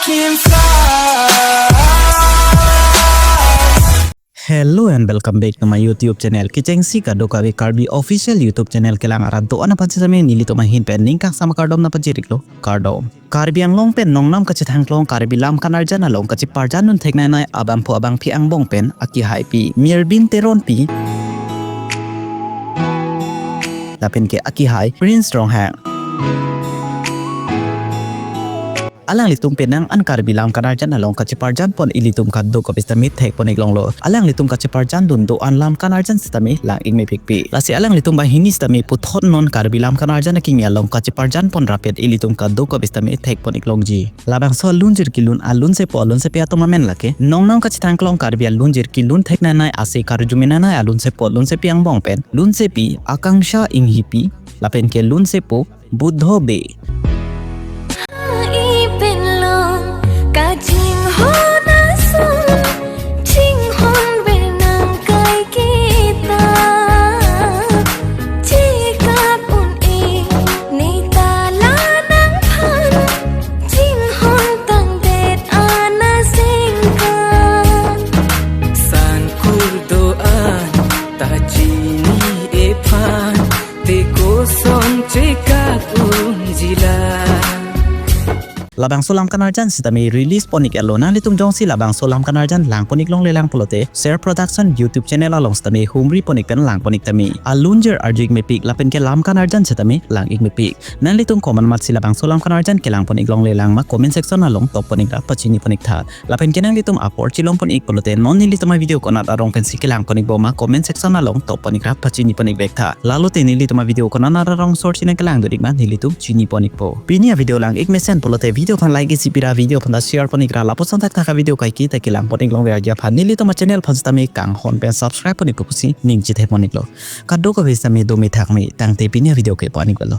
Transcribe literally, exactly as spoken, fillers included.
Hello and welcome back to my YouTube channel. Kechengsi kadokave Karbi official YouTube channel kelang arat do-an aphan sitame nelitum ahin pen ning kangsam akardom nangpajir-iklo, kardom. Karbi Anglong pen nongnam kachethangklong Karbi lam kanarjan along kacheparjan dun theknei nei abangphu abangphi angbong pen akehaipi Mirbin Teronpi lapen ke akehai Prince Ronghang. Alanglitum penang an Karbi lam kanarjan along kacheparjan pon ilitum kadokave sitame thekpon-iklonglo. Alanglitum kacheparjan dun do-an lam kanarjan sitame lang-ik mepikpi. Lasi alanglitum banghini sitame puthot non Karbi lam kanarjan akimi along kacheparjan pon rapet ilitum kadokave sitame thekpon-iklongji. Labangso alunjir kelun alunsepo alunsepi atum amen lake nongnam kachethangklong Karbi alunjir kelun theknei nei ase karjumenei nei alunsepo alunsepi angbong pen lunsepi Akangsha Inghipi lapen ke lunsepo Budho Bey. Ipinlo kachinghon ason, chinghon benang kaiketa. Chekap un-e ne ta la nangphan, chinghon tangdet ana sengkan. Sangkur do-an ta chini ephan, te koson chekap unji la. Labangso lam kanarjan sitame release pon-ik-etlo. Nanglitum jongsi labangso lam kanarjan langpon-iklonglelang pulote Share Production YouTube channel along sitame humripon-ik pen langpon-ik tame. Alunjir arju-ik mepik lapen ke lam kanarjan sitame lang-ik mepik. Nanglitum komat matsi labangso lam kanarjan kelangpon-iklonglelang ma comment section along tokpon-ik ra pachinipon-ik tha. Lapen ke nanglitum apor chelongpon-ik pulote non nelitum avideo konat arong pensi kelangpon-ikbom ma comment section along tokpon-ik ra pachinipon-ik vek tha. Lalote nelitum avideo konat arong sor chinang kelang do-ik ma nelitum chinipon-ikpo. Pini avideo lang-ik mesen pulote video aphan like isi pira, video aphan ta share pon-ik ra lapuson thakthak avideo kaike ta kelangpon-iklongverji aphan nelitum achannel aphan sitame kanghon pen subscribe pon-ikpo pusi ning chethepon-iklo. Kadokave sitame dome thakme, tangte pini avideo ke pu-an-iklo.